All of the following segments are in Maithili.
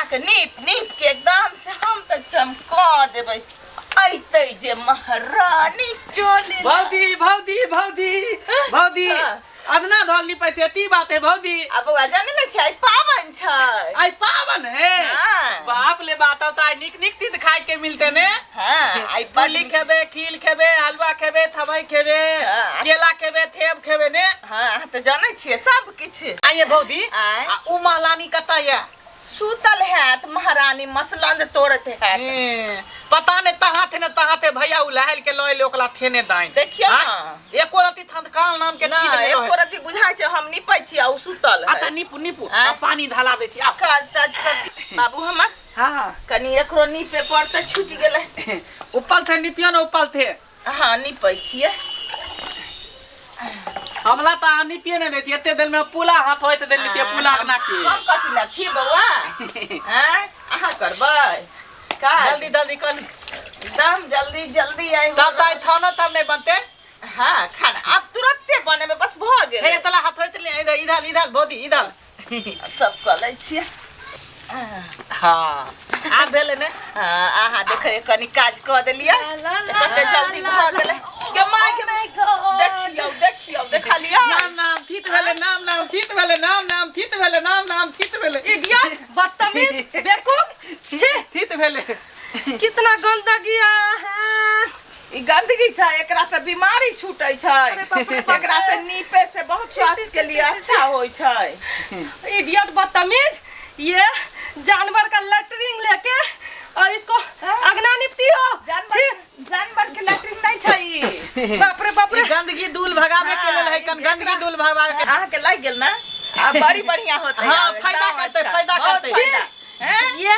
के नीप नीप के एकदम से हम तऽ चमका देबै। अयतै जे महारानी चले। भौजी भौजी भौजी भौजी, हाँ। अदना धल निपै थे ती बात है भौजी। आ बौआ, जाने ने छै, आइ पाबनि छै। आइ पावन है? हाँ। बाप ले बात, तो आइ निक निक चीज खाए के मिलते ने। हाँ, आइ बड़ पुली खेबे, खील खेबे, हलवा खेबे, थमई खेबे, हाँ। केला खेबे, थेब खेबे ने। हाँ, अहाँ तऽ जानै छियै सब किछु। आइए भौजी। आँय? आ उ महलानी कतऽ ये? सुतल हैत महारानी, मसलंद तोड़त हैत। ए, पता ने तहाँ थे ने तहाँ थे भैया उ लहल के लय ले ओकला थेने दाइन। देखियौ आँय? ने। एको रति थनकाल नाम के ना चीज नहीं एको रहे। रति बुझाइ छै हम निपै छी आ उ सुतल है। अच्छा, नीपू नीपू। आँय? आ पानी ढाला दै छी आ। काज ताज करती बाबू हमर। हाँ। कनि एकरो नीपे पड़तै, छुटि गेलै। उपल थे निपियो ने, उपल थे। हाँ, निपै छियै। हमला तऽ अहाँ निपिये नहि दैती, एते देर में पुला हाथ होइत देल निपिये पुला अपना के। हम कथी ला छी बौआ? आँय, अहाँ करबै काज? जल्दी जल्दी कर। एकदम जल्दी जल्दी आइ। तब तऽ आइ थानो तब नहि बनते। हाँ, खाना आब तुरंते बनेबै, बस भऽ गेलै। हे तला हाथ होइत ले, इधर इधर इधर भौजी इधर। सब कऽ लै छियै। हाँ, आब भेलै ने। हाँ, अहाँ देखै कनि काज कऽ देलियै ला, ला, कते जल्दी ला, भऽ ला। गेलै के माय के। My God! देखियौ देखियौ, देखलियै? नाम नाम थीत भेलै, नाम नाम थीत भेलै, नाम नाम थीत भेलै, नाम नाम थीत भेलै। इडियट, बदतमीज, बेवकूफ, छी। थीत भेलै। कितना गंदगी है। ई गंदगी छै, एकरा से बीमारी छूटे छै। अरे बाप रे बाप। एकरा से नीपे से बहुत स्वास्थ्य के लिए अच्छा होइ छै। इडियट, बदतमीज, ये जानवर का लेटरिंग लेके और इसको अगना निपती हो? जानवर छी। जानवर के लैट्रिन नहीं छै ई। बाप रे बाप ई रे। गंदगी दूल भगावे के लेल है कन, गंदगी दूल भगावे के। अहाँ के लागि गेल ना? आ बड़ी बढ़िया होतै। हाँ, आब, फायदा एकदम करतै, अच्छा। फायदा बहुत करतै। फायदा। हैं? ये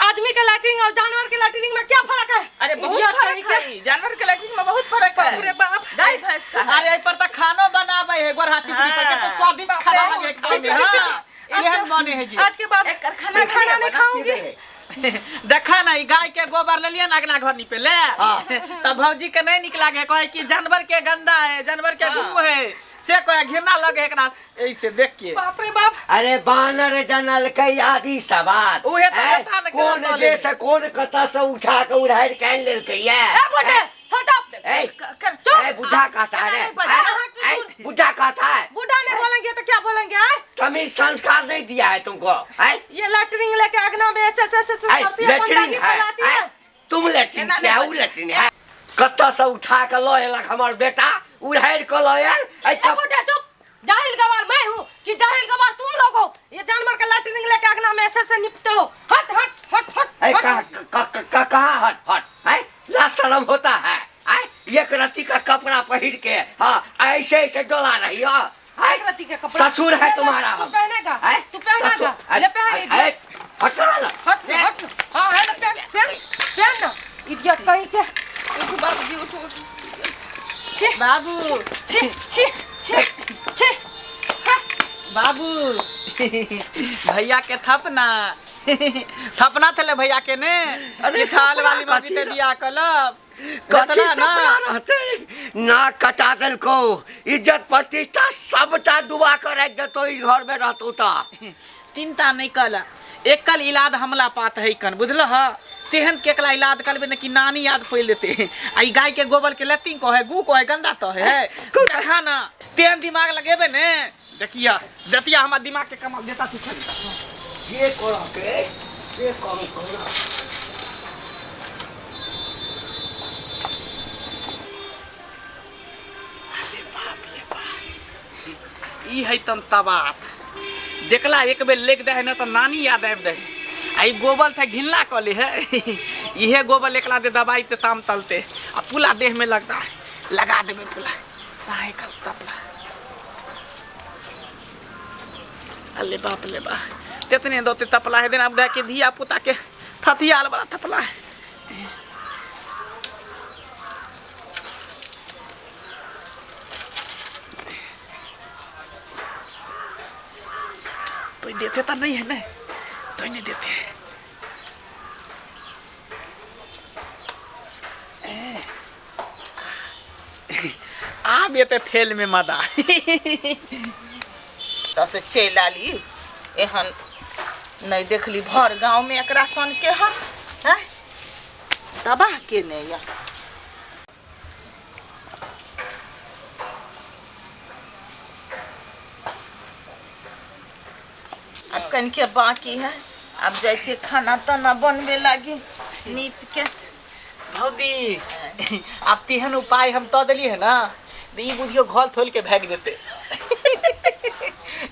आदमी के लैटरिन और जानवर के लैटरिन में क्या फर्क है? अरे बहुत इडियट फर्क कहीं के। है, जानवर के लैट्रिन में बहुत फर्क है। बाप रे बाप। गाय भैंस का है। अरे एहि पर तऽ खानो बनाबै है गोरहा चिपड़ी पर, कते हाँ। स्वादिष्ट बाप खाना रे। लगे छी, खाय छी, में। छी, छी, हाँ, छी। एहन बने है जी। आज के बाद एकर खाना मैं खाना नहीं बना खाऊंगी। देखा ना, ई गाय के गोबर लेलिए ना अगना घर निपे ले, तब भौजी के नहीं निक लागे, कहे कि जानवर के गंदा है, जानवर के गू है, से कहे घृणा लगे एकरा ऐसे देख के। बाप रे बाप। अरे बानर जनलकै आदि सवार। उहे तऽ ऐं, कथा ने कोन केना देश कोन कतऽ से उठा के उधारि के आनि लेलकै ये? ए बुड्ढे, शट अप। ऐ, चुप। ऐ, बुढ़ा कहता है रे। अहाँ ऐ, बुढ़ा कहता है। बूढ़ा नहीं बोलेंगे तो क्या बोलेंगे? आए? तमीज संस्कार नहीं दिया है तुमको, ऐ? ये लैटरिन लेके अगना में ऐसे ऐसे ऐसे ऐ, करती है, लेटरिन गंदगी है फैलाती ऐ, है। तुम लेटरिन एना क्या नहीं उ लेटरिन है? कतऽ से उठा के लऽ एलक हमर बेटा, उधारि के लऽ आयल ऐ। ए बुड्ढे, चुप। जाहिल गवार मैं हूँ कि जाहिल गवार तुम लोग हो? ये जानवर का लैटरिन लेके अगना में ऐसे ऐसे निपते हो। हट हट हट हट। ऐ, हट। कहाँ कहाँ कहाँ हट हट है? ला शर्म होता है ऐ? एक रत्ती का कपड़ा पहिर के हाँ ऐसे ऐसे डोला रही हो ऐ? एक रत्ती का कपड़ा? ससुर है ले, ले, तुम्हारा तू हम। पहनेगा? ऐ? तू पहनेगा? ससुर- ऐ, ले पहन, ऐ, इडियट। ऐ, हट ना। हट हट, हाँ है ना, पहन पहन पहन ना, इडियट कहीं के। उठू बाबूजी, उठू उठू। छी। बाबू। छी छी छी छी, हाँ। बाबू, भैया के थपना थपना थले भैया के ने। अरे साल सपना वाली मम्मी कथी ते बियाह कलब। कथी देखला ना? सपना रहते, नाक कटा देलको, इज्जत प्रतिष्ठा सबटा डुबा के राखि देतो। ई घर में रहतो तऽ चिंता नहीं कल, एकल इलाद हमला पात है कन, बुझल ह? तेहन केकला इलाद करबे ने कि नानी याद पड़ि देते। आ ई गाय के गोबर के लत्ती को है, गू को है, गंदा तो है। देखा ना, तेहन दिमाग लगेबे ने, देखिया जतिया हमार दिमाग के कमाल देता तू खाली। जे करऽ के अछि से करू कहुना। अरे बाप रे बाप, ई है तन तबात देखला एक बेर लेक दे है ना तो नानी याद आबि दे है। आ ई गोबर थे घिनला कऽ ले है, इहे गोबर एकला दे दबाई ते ताम तलते आ पूरा देह में लगता है, लगा देबे पूरा काहे कल तपला। अरे बाप रे बा, तेतने दोते तपला है दिन अब दे के धिया पुता के थथियाल वाला तपला है। तो देते तो नहीं है ना, तो नहीं देते। आब एते थेल में मदा तऽ से चलि आली। एहन नहि देखली भर गाँवमे एकरा सनके हम आँय तबाह केने यऽ। आब कनिके बाकी है, आब जाइ छियै खाना ताना बनबे लागी नीप के। भौजी आब तेहन उपाय हम तऽ देलियै है ना तऽ ई बुझियौ घोल थोल के भागि जेतै।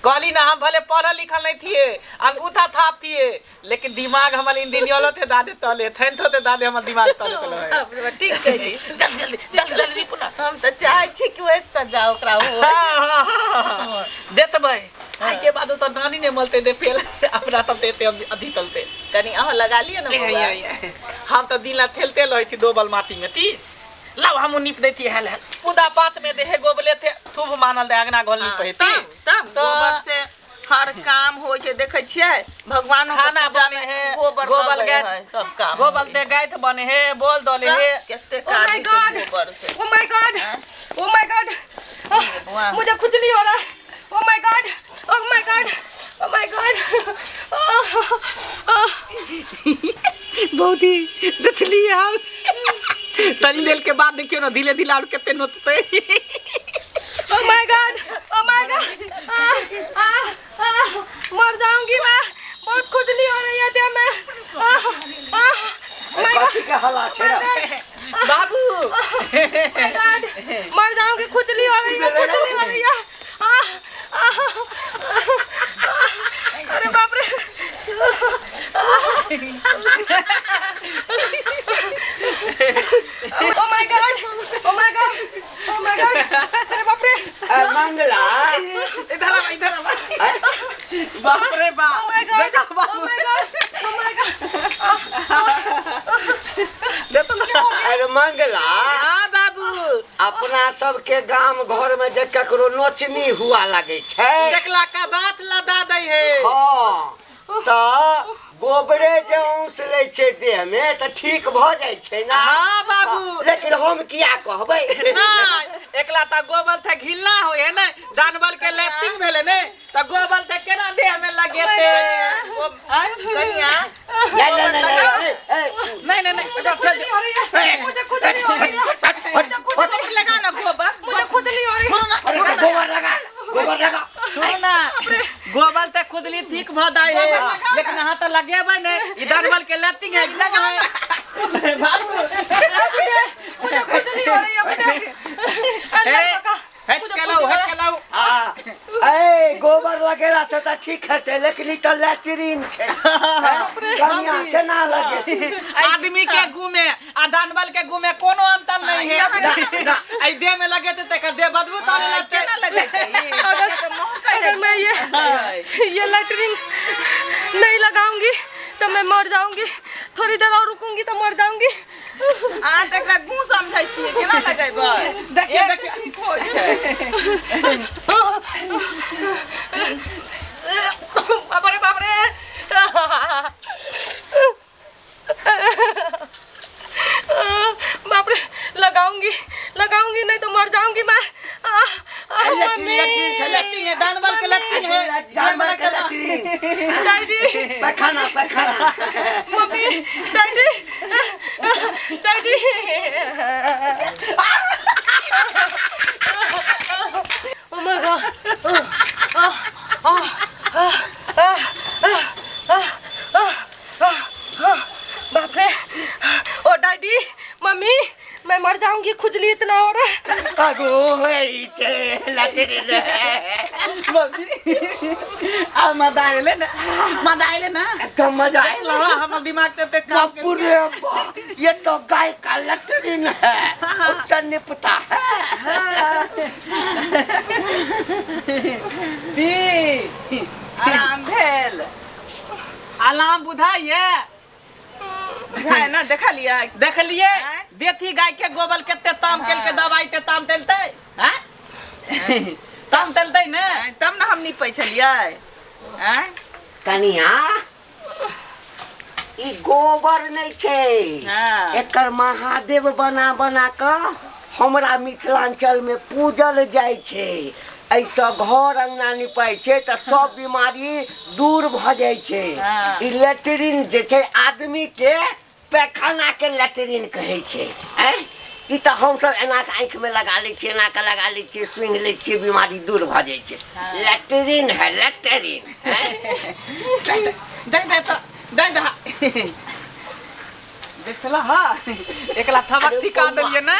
कहली ना हम भले पढ़ल लिखल नहीं थिए, अंगूठा थाप थिए, लेकिन दिमाग हमर इंजीनियरो थे दादे तले थैन थे दादे हमर दिमाग तले तले है। बाप रे, ठीक कहली। जल्दी जल्दी जल्दी जल्दी नीपू ना। हम तऽ चाहै छी कि ओहि सजा ओकरा हो। हाँ, हाँ, हाँ। देतबै आई के बाद तो नानी ने मलते दे पेल अपना तब देते हम अधि तलते। कनी अहाँ लगा लिअ ने ए, बौआ। ए, ए, हम तो दिन ला थेलते रहै छी दोबल माटी में ती लाओ हम नीप देती हेल हेल पूदा पात में देहे गोबले थे थूब मानल दे अगना घोल नीप हेती। तब तब गोबर से हर काम होइ छै, देखै छियै भगवान खाना बने है, गोबर गोबर लगै गैस है, सब काम गोबर दे गायत बने है, बोल दले है। कते ओ काज my होइ छै गॉड, गोबर से। ओ my God, oh my God, बौआ। मुझे खुजली हो रहा है। ओ my God, oh my God, oh my God. बहुत ही देखली हम तनी देर के बाद देखियो ना धीरे धीरे और कते नोतते। ओ my God, oh my God, आ आ आ मर जाऊंगी मैं, बहुत खुजली हो रही है देह में। आ आ my God, कथी के हल्ला छै रे? बाबू my God, मर जाऊंगी, खुजली हो रही है, खुजली हो रही है। आ आ अरे बाप रे। ओ my God, oh my God, oh my God, अरे बाप रे। ए, मंगला इधर आ, इधर आ। बाप रे बाप, ओ my God, देखा ओ बाबू। My God, oh my God. दे तो ना। अरे मंगला, हाँ बाबू, अपना सबके गाम घर में जे ककरो नोचनी हुआ लगे छै, देखला का बात लदा दै है। हाँ, तऽ गोबरे जे औंस लै छै देह में तऽ ठीक भऽ जाइ छै ना। हाँ बाबू। लेकिन हम किया कहबै? ना एकला तऽ गोबर थे घिलना होय है ने, जानवर के लैटिंग भेलै ने, तऽ गोबर थे केना देह में लगेते? आँय? कनिया नहीं नहीं नहीं नहीं, ए, ए, नहीं नहीं नहीं, एकरा फेल खुजली दे। हो रही है, मुझे खुजली हो रही है, मुझे खुजली, लगा ना गोबर, मुझे खुजली हो रही है। अरे तऽ गोबर लगा, गोबर लगा। सुनू ना, गोबर ते खुदली ठीक भ जाय है, लेकिन अहाँ तऽ लगेबै ने, ई जानवर के लैटिंग है, लगाबै। बाबू मुझे मुझे खुजली हो रही है, मुझे अरे हे, काका, हेट मुझे के लाउ, खुजली हो हेट रहा के है। लाउ। आ, ए गोबर लगेला से तऽ ठीक हेतै, लेकिन ई तऽ लैट्रिन छै। कनिया केना लगेतै? आदमी के गु में आ जानवर के गु में कोनो अंतर नहीं है। ना। आई देह में लगेते त एकर देह बदबू तोरे लगते। केना लगेतै? अगर अगर मैं ये लैटरिन नहीं लगाऊंगी तो मैं मर जाऊंगी, थोड़ी देर और रुकूंगी तो मर जाऊंगी। अहाँ तऽ एकरा गु समझै छियै, केना लगेबै? देखिए देखिए ठीक होइ छै। बाप रे, बाप रे, बाप रे, लगाऊंगी लगाऊंगी नहीं तो मर जाऊंगी मैं। आ, आ, लैट्रिन, मम्मी, लैट्रिन छै, लैटिंग है, जानवर के लैटिंग है, जानवर के लैट्रिन। डैडी, पैखाना पैखाना। Mummy, daddy, daddy. Oh my God, आ आ आ आ आ आ आ बाप रे। ओ डैडी, मम्मी, मैं मर जाऊंगी, खुजली इतना हो रहा है। आगो होइ छै लैट्रिन। मम्मी आ मजा आएले ना, मजा आएले ना, एकदम मजा आयल। लवा हमर दिमाग ते ते काम बाप रे बाप, ये तो गाय का लैट्रिन है, उससे निपटा है। दी आराम भेल? आराम बुझाइ है? बुझाय ना, देखलियै? देखलिए आँय? देथी गाय के गोबर कते ताम केल के दवाई ते ताम तेलतै, हैं ताम तेलतै ने, आँय, तब ने हम निपै छलियै। आँय? कनिया ई गोबर नहि छै, हाँ। एकर महादेव बना बना कऽ हमरा मिथिलांचल में पूजल जाइ छै। एहिसँ घर अङ्गना निपै छै तऽ सब बीमारी दूर भऽ जाइ छै। हँ। ई लेटरिन जे छै आदमीके पैखानाके लेटरिन कहै छै। आँय, ई तऽ हमसब एना कऽ आँखिमे लगा लै छियै, एना कऽ लगा लै छियै, सूँघि लै छियै, बीमारी दूर भऽ जाइ छै। लेटरिन है लेटरिन। दे दे तऽ दे दे देखला। हाँ, एकला थबक ठिका देलियै ने।